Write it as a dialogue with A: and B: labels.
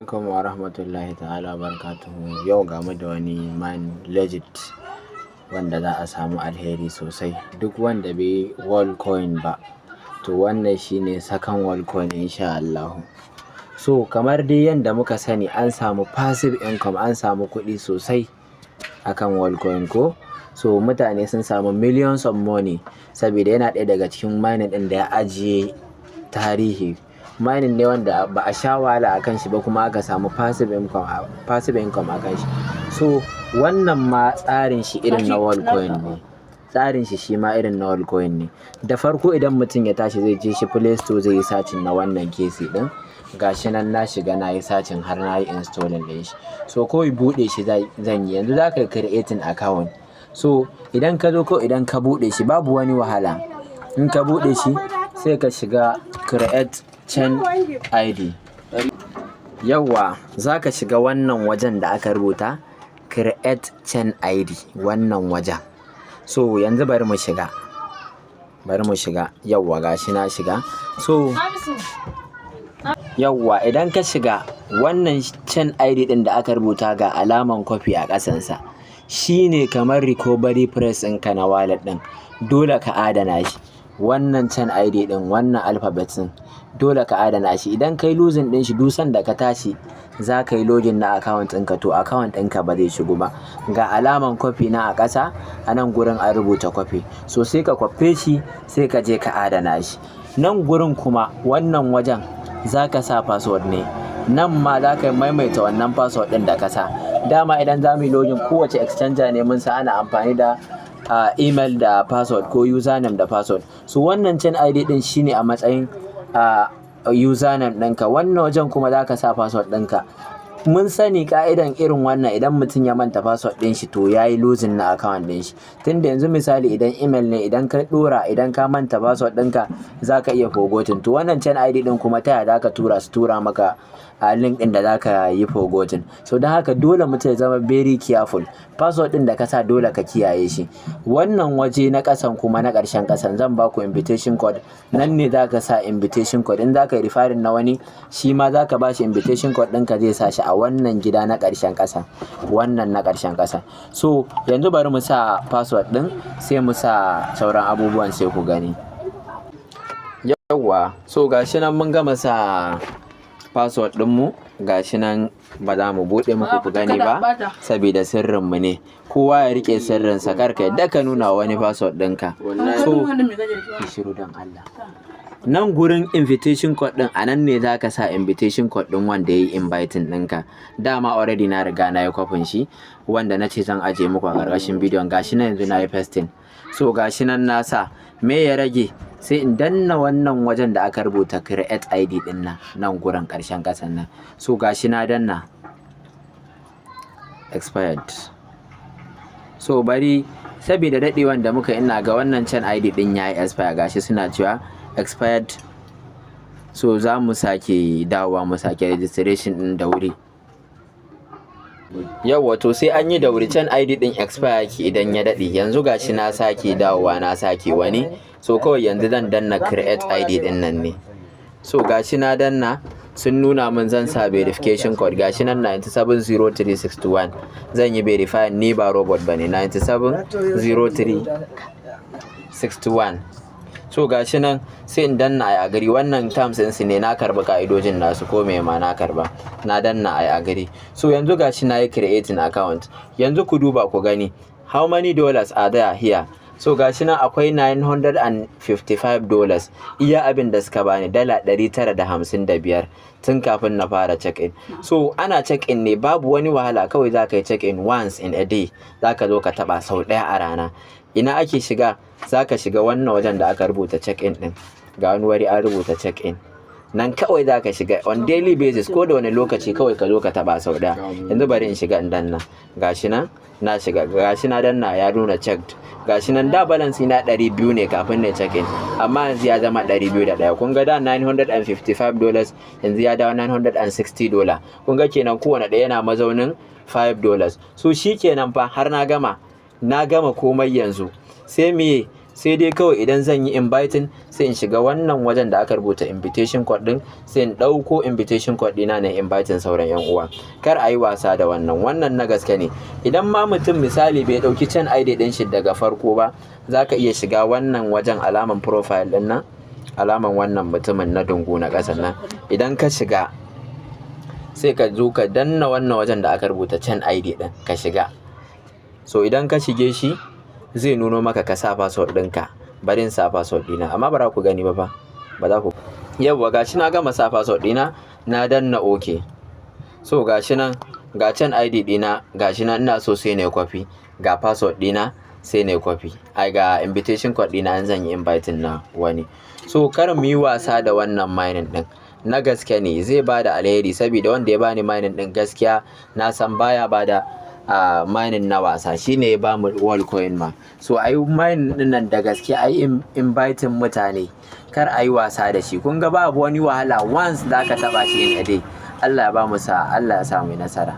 A: Alaikum wa rahmatullahi ta'ala wa barakatuhu. Yau ga mu da wani man legit wanda za a samu alheri sosai. Duk wanda bai yi Worldcoin ba, to wannan shine second Worldcoin, insha Allahu. So kamar dai yanda muka sani, an samu passive income, an samu kuɗi sosai akan Worldcoin ko? So mutane sun samu millions of money saboda yana ɗaya daga cikin mining ɗin da ya ajiye tarihi. Mining ne wanda ba a sha wahala a kan shi ba, kuma aka samu passive income a kan shi. So wannan ma tsarin shi irin na Worldcoin ne. Tsarin shi shi ma irin na Worldcoin ne. Da farko, idan mutum ya tashi, zai je shi Play Store, zai yi searching na wannan KC ɗin. Gashi nan na shiga, na yi searching, har na yi installing ɗin shi. So kawai buɗe shi zan yi. Yanzu za ka yi creating account. So idan ka zo ko idan ka buɗe shi, babu wani wahala. In ka buɗe shi, sai ka shiga create chain ID. Yauwa, za ka shiga wannan wajen da aka rubuta create chain ID, wannan wajen. So yanzu bari mu shiga. Bari mu shiga. Yauwa, gashi na shiga. So yauwa, idan ka shiga wannan chain ID ɗin da aka rubuta, ga alaman copy a ƙasansa. Shi ne kamar recovery phrase ɗinka na wallet ɗin. Dole ka adana shi. Wannan chain ID ɗin, wannan alphabet ɗin, dole ka adana shi. Idan ka yi losing ɗin shi, duk sanda ka tashi za ka yi login na account ɗinka, to account ɗinka ba zai shigo ba. Ga alaman copy na a ƙasa, a nan gurin an rubuta copy. So sai ka kwafe shi, sai ka je ka adana shi. Nan gurin kuma, wannan wajen za ka sa password ne. Nan ma za ka maimaita wannan password ɗin da ka sa. Dama idan za mu yi login kowace exchanger ne, mun san ana amfani da email da password ko username da password. So wannan chain ID ɗin shine a matsayin username ɗinka. Wannan wajen kuma za ka sa password ɗinka. Mun sani ka'idan irin wannan, idan mutum ya manta password ɗin shi, to ya yi losing na account ɗin shi. Tunda yanzu misali idan email ne, idan ka ɗora, idan ka manta password ɗinka, za ka iya forgotten. To wannan chain ID ɗin kuma, ta yaya za ka tura su tura maka a link ɗin da za ka yi forgotten? So don haka dole mutum ya zama very careful. Password ɗin da ka sa, dole ka kiyaye shi. Wannan waje na ƙasan kuma, na ƙarshen ƙasan, zan ba ku invitation code. Nan ne za ka sa invitation code. In za ka yi referring na wani, shi ma za ka ba shi invitation code ɗinka, zai sa shi a wannan gida na ƙarshen ƙasa. Wannan na ƙarshen ƙasa. So yanzu bari mu sa password ɗin, sai mu sa sauran abubuwan, sai ku gani. Yauwa, so ga shi nan mun gama sa password ɗinmu. Ga shi nan, ba za mu buɗe muku ku gani ba saboda sirrinmu ne. Kowa ya riƙe sirrinsa, kar ka yadda ka nuna wa wani password ɗinka. So, yi shiru don Allah. Nan gurin invitation code ɗin, a nan ne za ka sa invitation code ɗin wanda ya yi inviting ɗinka. Dama already na riga na yi kwafin shi, wanda na ce zan ajiye muku a ƙarƙashin bidiyon. Ga shi nan yanzu na yi pasting. So ga shi nan na sa. Me ya rage? Sai in danna wannan wajen da aka rubuta create ID ɗin nan, nan gurin ƙarshen ƙasan nan. So ga shi na danna. Expired. So bari, saboda daɗewan da muka, ina ga wannan chain ID ɗin ya yi expire. Ga shi suna cewa expired. So za mu sake dawowa mu sake registration ɗin da wuri. Yauwa, to sai an yi da wuri, chain ID ɗin expire yake idan ya daɗe. Yanzu ga shi na sake dawowa, na sake wani. So kawai yanzu zan danna create ID ɗin nan ne. So ga shi na danna, sun nuna min zan sa verification code. Ga shi nan 970361. Zan yi verify ni ba robot bane. 970361. So ga shi nan, sai in danna I agree. Wannan terms ɗinsu ne, na karɓi ka'idojin nasu, ko me ma na karɓa. Na danna I agree. So yanzu ga shi na yi creating account. Yanzu ku duba ku gani, how many dollars are there here? So ga shi nan akwai $955. Iya abin da suka bani $955 tun kafin na fara check in. So ana check in ne, babu wani wahala, kawai za ka yi check in once in a day. Za ka zo ka taɓa sau ɗaya a rana. Ina ake shiga? Za ka shiga wannan wajen da aka rubuta check in ɗin. Ga wani wuri an rubuta check in. Nan kawai za ka shiga on daily basis, ko da wani lokaci, kawai ka zo ka taɓa sau ɗaya. Yanzu bari in shiga in danna. Ga shi nan na shiga, ga shi na danna, ya nuna checked. Ga shi nan, da balance na 200 ne kafin na check in, amma yanzu ya zama 201. Kun ga da $955, yanzu ya dawo $960. Kun ga kenan kowane ɗaya yana mazaunin $5. So shi kenan fa, har na gama. Na gama komai yanzu. Sai me? Sai dai kawai idan zan yi inviting, sai in shiga wannan wajen da aka rubuta invitation code ɗin, sai in ɗauko invitation code ɗina na inviting sauran 'yan uwa. Kar a yi wasa da wannan, wannan na gaske ne. Idan ma mutum misali bai ɗauki chain ID ɗin shi daga farko ba, za ka iya shiga wannan wajen alaman profile ɗin nan, alaman wannan mutumin na dungu na ƙasan nan. Idan ka shiga, sai ka zo ka danna wannan wajen da aka rubuta chain ID ɗin, ka shiga. So idan ka shige shi, zai nuno maka ka sa password ɗinka. Bari in sa password ɗina, amma ba za ku gani ba fa. Ba za ku. Yauwa, gashi na gama sa password ɗina, na danna OK. So gashi nan, ga chain ID ɗina, gashi nan ina so sai na yi copy. Ga password ɗina, sai na yi copy. Ai ga invitation code ɗina in zan yi inviting na wani. So kar mu yi wasa da wannan mining ɗin. Na gaske ne, zai bada alheri saboda wanda ya bani mining ɗin gaskiya na san baya bada mining na wasa. Shi ne ya bamu Worldcoin ma. So ayi mining ɗin nan da gaske, ayi inviting mutane. Kar a yi wasa da shi. Kun ga babu wani wahala, once za ka taɓa shi in a day. Allah ya bamu sa'a, Allah ya sa muyi nasara.